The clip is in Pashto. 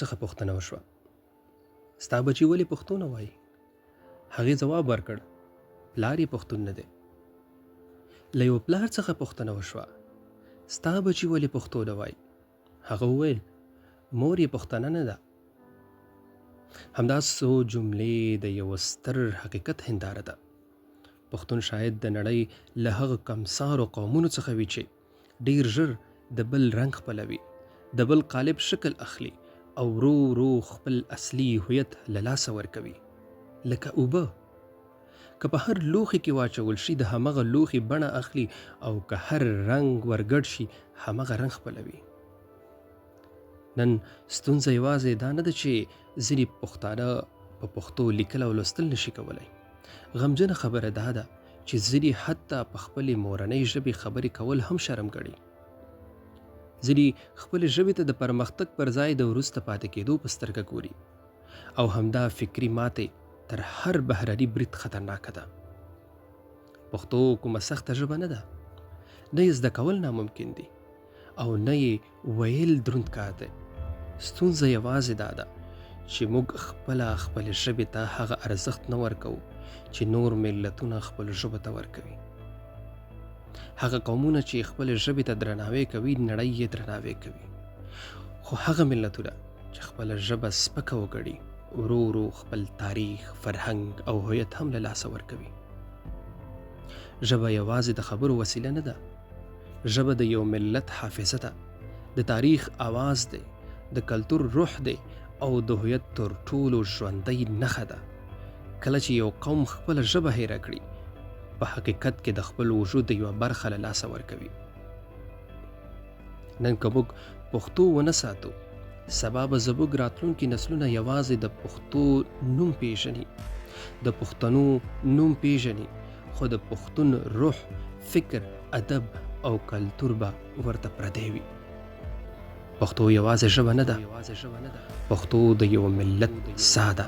څخه پوښتنه وشوه، ستا بچی ولې پښتو نه وایي؟ هغې ځواب ورکړ، پلار یې پښتون نه دی. له یوه پلار څخه پوښتنه وشوه، ستا بچی ولې پښتو نه وایي؟ هغه وویل، مور یې پښتنه نه ده. همدا څو جملې د یوه ستر حقیقت هنداره ده. پښتون شاید د نړۍ له هغه کمسارو قومونو څخه وي چې ډېر ژر د بل رنګ خپلوي، د بل قالب شکل اخلي او ورو ورو خپل اصلي هویت له لاسه ورکوي. لکه اوبه. که په هر لوښي کې واچول شي د همغه لوښي بڼه اخلي او که هر رنګ ورګډ شي همغه رنګ خپلوي. نن ستونزه یوازې دا نه ده چې ځینې پښتانه په پښتو لیکل او لوستل نشي کولای. غمجنه خبره دا ده چې ځینې حتی په خپلې مورنۍ ژبې خبرې کول هم شرم ګڼي. ځینې خپلې ژبې ته د پرمختګ پر ځای د وروسته پاتې کېدو په سترګه ګوري او همدا فکري ماتې تر هر بهرني برید خطرناکه ده. پښتو کومه سخته ژبه نه ده، نه یې زده کول ناممکن دي او نه یې ویل دروند کار دی. ستونزه یوازې دا ده چې موږ خپله خپلې ژبې ته هغه ارزښت نه ورکوو چې نور ملتونه خپلو ژبو ته ورکوي. هغه قومونه چې خپلې ژبې ته درناوی کوي، نړۍ یې درناوی کوي. خو هغه ملتونه چې خپله ژبه سپکه وګڼي، ورو ورو خپل تاریخ، فرهنګ او هویت هم له لاسه ورکوي. ژبه یوازې د خبرو وسیله نه ده. ژبه د یو ملت حافظه ده، د تاریخ اواز دی، د کلتور روح دی او د هویت تر ټولو ژوندۍ نښه ده. کله چې یو قوم خپله ژبه هېره کړي، په حقیقت کې د خپل وجود یوه برخه له لاسه ورکوي. نن که موږ پښتو ونه ساتو، سبا به زموږ راتلونکي نسلونه یوازې د پښتو نوم پیژني، د پښتنو نوم پیژني، خو د پښتون روح، فکر، ادب او کلتور به ورته پردی وي. پښتو یوازې ژبه نه ده، پښتو د یوه ملت ساه ده.